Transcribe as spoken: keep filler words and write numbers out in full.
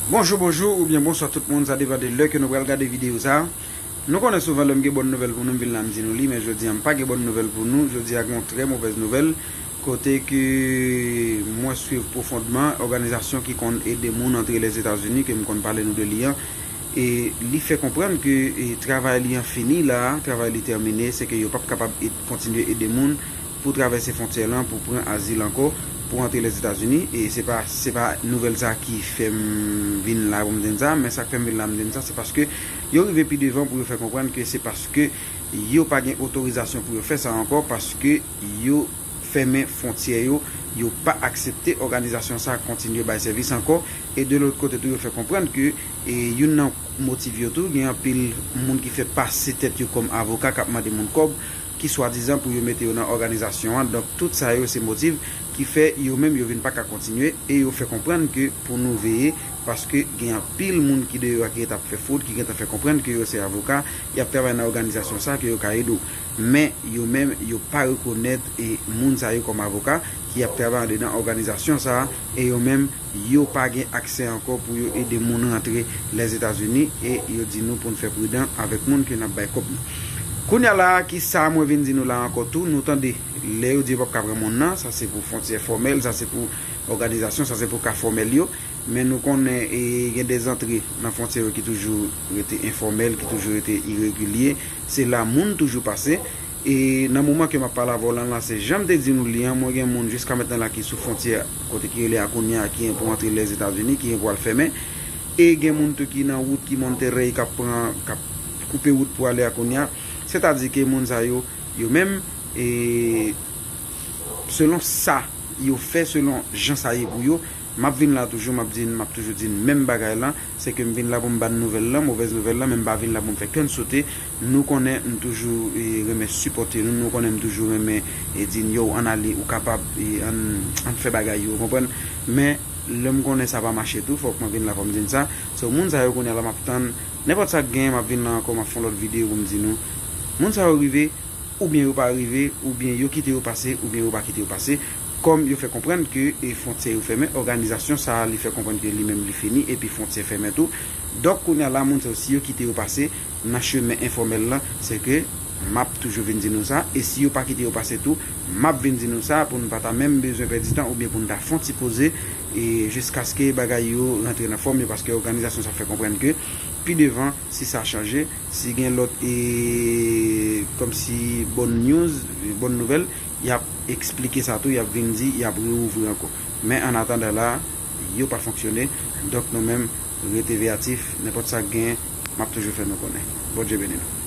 Bonjou, bonjou, oubyen bonswa tout moun, sa depann de lè ke nou pral gade videyo sa. Nou konnen souvan lè m gen bòn nouvèl pou nou, m vin la m di nou li, men jodi a m pa gen bòn nouvèl pou nou. Jodi a gen yon trè movèz nouvèl, kote ke mwen swiv pwofondman òganizasyon ki konn ede moun antre Lèzetazini, ke m konn pale nou de li an, e li fè konprann ke, e, travay li an fini la, travay li tèmine, se ke yo p ap kapab ed-, kontinye ede moun pou travèse fwontyè lan, pou pran azil ankò, pou antre Lèzetazini. E se pa, se pa nouvèl sa ki fè m vin la pou m di n sa, men sa k fè m vin la m di n sa, se paske yo rive pi devan pou yo fè konprann ke se paske yo pa gen otorizasyon pou yo fè sa ankò, paske yo fèmen fwontyè yo, yo pa aksepte òganizasyon sa kontinye bay sèvis ankò. E de lòt kote tou, yo fè konprann ke, e, youn nan motiv yo tou, gen anpil moun ki fè pase tèt yo kòm avoka k ap mande moun kòb, ki swadizan pou yo mete yo nan òganizasyon an. Donk, tout sa yo se motiv ki fè yo menm yo vin pa ka kontinye, e yo fè konprann ke pou nou veye, paske gen anpil moun ki deyò a ki gentan ap fè fwod, ki gentan fè konprann ke yo se avoka, y ap travay nan òganizasyon sa, ke yo ka ede w. Men yo menm, yo pa rekonèt, e, moun sa yo kòm avoka ki ap travay andedan òganizasyon sa, e yo menm, yo pa gen aksè ankò pou yo ede moun rantre Lèzetazini, e yo di nou pou n fè pridan avèk moun ke n ap bay kòb nan. Kounye a la, ki sa mwen vin di nou la ankò tou, nou tande lè yo di yo p ap ka pran moun nan, sa se pou fwontyè fòmèl, sa se pou òganizasyon, sa se pou ka fòmèl yo, men nou konnen, e, gen de zantre nan fwontyè yo ki toujou rete enfòmèl, ki toujou rete iregilye, se la moun toujou pase. E nan moman ke m ap pale avè w lan la, se jan m te di nou li an, mwen gen moun jiska mentnan la ki sou fwontyè kote ki rele Akonya, ki gen pou antre Lèzetazini, ki gen pou al fèmen. E gen moun tou ki nan wout, ki Monterrey, k ap pran, k ap koupe wout pou ale Akonya. Sètadi ke moun sa yo, yo menm, e, selon sa yo fè, selon jan sa ye pou yo, m ap vin la toujou, m ap di n, m ap toujou di n menm bagay lan, se ke m vin la pou m ba n nouvèl lan, movèz nouvèl lan, men m pa vin la pou m fè kè n sote. Nou konnen m toujou, e, renmen sipòte nou, nou konnen m toujou renmen, e, di n, yo, ann ale, ou kapab, e, ann, ann fè bagay yo, ou konprann? Men, lè m konnen sa pa mache tou, fòk mwen vin la pou m di n sa. So, moun sa yo kounye a la m ap tann, nenpòt sa k genyen, m ap vin la ankò, m ap fè yon lòt videyo pou m di nou. Moun sa yo rive, oubyen yo pa rive, oubyen yo kite yo pase, oubyen yo pa kite yo pase. Kòm yo fè konprann ke, e, fwontyè yo fèmen, òganizasyon sa a, li fè konprann ke li menm li fini, epi fwontyè fèmen tou. Donk, kounye a la, moun sa yo, si yo kite yo pase nan chemen enfòmèl lan, se ke m ap toujou vin di nou sa, e si yo pa kite yo pase tou, m ap vin di nou sa pou n pa ta menm bezwen pèdi tan oubyen pou n ta fè yon ti poze, e jiskaske bagay yo rantre nan fòm yo, paske òganizasyon sa fè konprann ke pi devan, si sa chanje, si gen lòt, e, kòmsi bòn news, bòn nouvèl, y ap eksplike sa tou, y ap vin di, y ap reouvri ankò. Men an atandan la, yo pa fonksyone, donk nou menm, rete veyatif, nenpòt sa k genyen, m ap toujou fè nou konnen. Bondye beni nou.